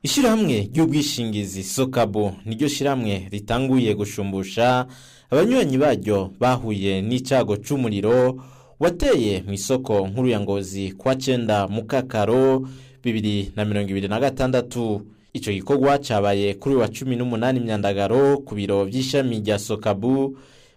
Ishirahamwe ry'ubwishingizi Sokabu niryo shirahamwe ritanguye gushumbusha abanywanyi baryo bahuye n'icago c'umuriro wateye mu isoko nkuru ya Ngozi kwa cenda Mukakaro 2026. Ico gikorwa cabaye kuri wa 18 Myandagaro ku biro vy'ishami rya Sokabu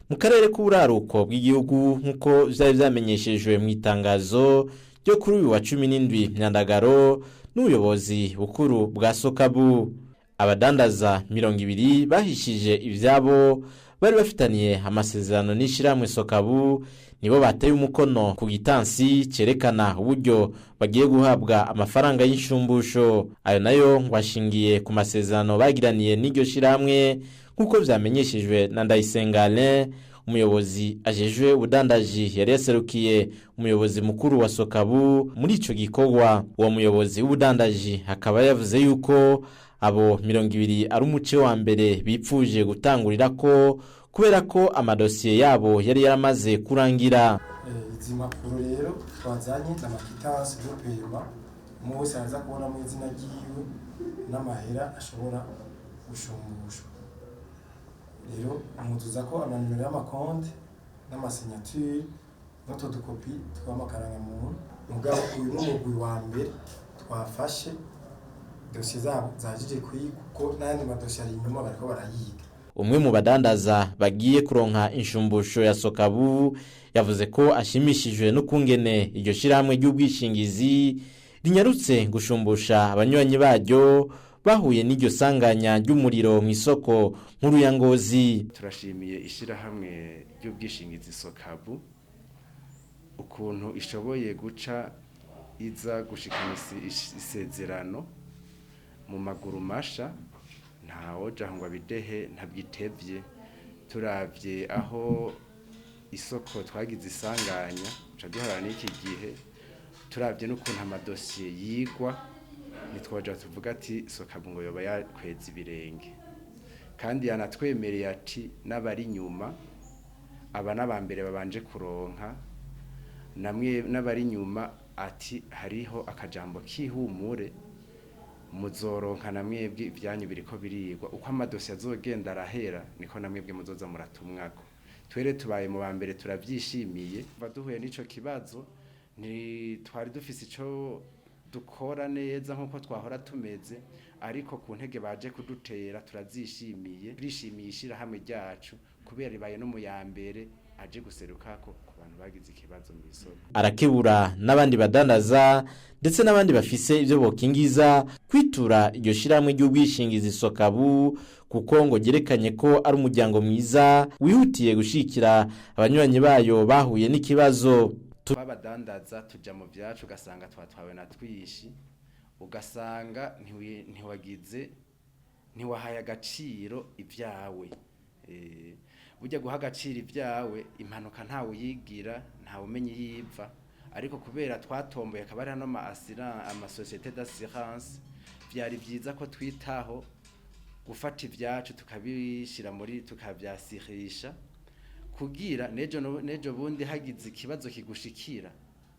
mu karere k'uburaruko bw'igihugu, nk'uko vyari vyamenyeshejwe mu itangazo ryo kuri uyu wa 17 Myandagaro n'ubuyobozi bukuru bwa Sokabu. Abadandaza 20 bahishije ivyabo bari bafitaniye amasezerano n'ishirahamwe Sokabu nibo bateye umukono ku gitansi cerekana uburyo bagiye guhabwa amafaranga y'inshumbusho. Ayo nayo ngo ashingiye ku masezerano bagiraniye n'iryo shirahamwe, nk'uko vyamenyeshejwe na Ndayisenga Alain, umuyobozi ajejwe ubudandaji yari yaserukiye umuyobozi mukuru wa Sokabu muri ico gikorwa. Uwo muyobozi w'ubudandaji akaba yavuze yuko abo 20 ari umuce wa mbere bipfuje gutangurira ko, kubera ko amadosiye yabo yari yaramaze kurangira. Izi mpapuro rero twazanye ni ama quittances de paiement, umwe wese araza kubonamo izina ryiwe n'amahera ashobora gushumbushwa. Rero mwuzuza ko amanimero y'amakonti n'ama signatures n'utwo dukopi tw'amakarangamuntu. Mugabo uyu ni umugwi wa mbere twafashe, dosiye zabo zajije kwiga, kuko n'ayandi madosiye ari inyuma bariko barayiga. Umwe mu badandaza bagiye kuronka inshumbusho ya Sokabu yavuze ko ashimishijwe n'ukungene iryo shirahamwe ry'ubwishingizi rinyarutse gushumbusha abanywanyi baryo bahuye n'iryo sanganya ry'umuriro mu isoko nkuru ya Ngozi. Turashimiye ishyirahamwe ry'ubwishingizi Sokabu ukuntu ishoboye guca iza gushikana isezerano mu maguru masha, ntawoja ngo abidehe ntabyitevye. Turavye aho isoko twagize isanganya ca duharana n'iki gihe, turavye n'ukuntu amadosiye yigwa, ntitwoja tuvuga ati Sokabu ngo yoba yakweza ibirenge. Kandi yanatwemereye ati n'abari inyuma, aba n'abambere babanje kuronka namwe n'abari inyuma, ati hariho akajambo kihumure, muzoronka na mwebwe, ibyanyu biriko birigwa, uko amadosiye azogenda arahera niko na mwebwe muzoza muratumwako. Twere tubaye mu ba mbere, turavyishimiye. Kuva duhuye n'ico kibazo ntitwari dufise ico dukora neza nk'uko twahora tumeze, ariko ku ntege baje kudutera turazishimiye. Turishimiye ishirahamwe ryacu kubera ribaye no mu ya mbere aje guserukako ku bantu bagize ikibazo mu isoko. Arakebura n'abandi badandaza ndetse n'abandi bafise ivyo bokingiza kwitura iryo shirahamwe ry'ubwishingizi Sokabu, kuko ngo ryerekanye ko ari umuryango mwiza wihutiye gushikira abanywanyi bayo bahuye n'ikibazo. Twabadandaza tuja mu vyacu, ugasanga twatwawe na twishi, ugasanga ntiwagize, ntiwahaye agaciro ibyawe. Burya guha agaciro ibyawe, impanuka ntawe uyigira, ntawe umenya iyiva. Ariko kubera twatomboye akaba ari hano ama sociétés d'assurance, vyari vyiza ko twitaho gufata ibyacu tukabishyira muri, tukabyasirisha, kugira nejo nejo bundi hagize ikibazo kigushikira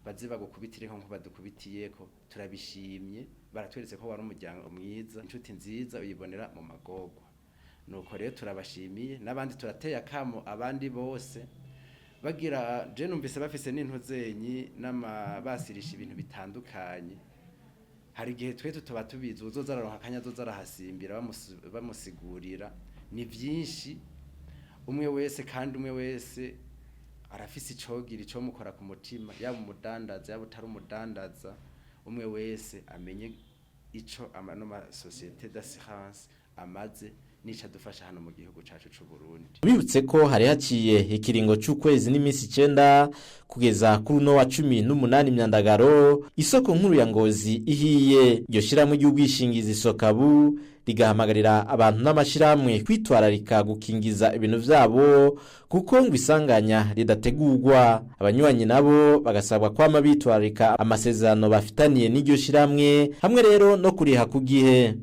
baze bagukubitire nko badukubitiyeko. Turabishimye, baratweretse ko wari umuryango mwiza. Inshuti nziza uyibonera mu magorwa. Nuko rero turabashimiye n'abandi, turateye akamo abandi bose bagira. Je numvise bafise n'intuzenyi n'ama basirisha ibintu bitandukanye. Hari igihe twe tutoba tubizi, uzoza araronka akanya azoza arahasimbira bamusigurira. Ni vyinshi, umwe wese kandi umwe wese arafise icogira ico mukora ku mutima, yaba umudandaza, yaba utari umudandaza, umwe wese amenye ico ano ma sociétés d'assurance amaze n'ico adufasha hano mu gihugu cacu c'u Burundi. Bibutse ko hari haciye ikiringo c'ukwezi n'iminsi 9 kugeza kuri uno wa 18 Myandagaro isoko nkuru ya Ngozi ihiye. Iryo shirahamwe ry'ubwishingizi Sokabu rigahamagarira abantu n'amashirahamwe kwitwararika gukingiza ibintu vyabo, kuko ngo isanganya ridategurwa. Abanywanyi nabo bagasabwa kwama bitwararika amasezerano bafitaniye n'iryo shirahamwe, hamwe rero no kuriha ku gihe.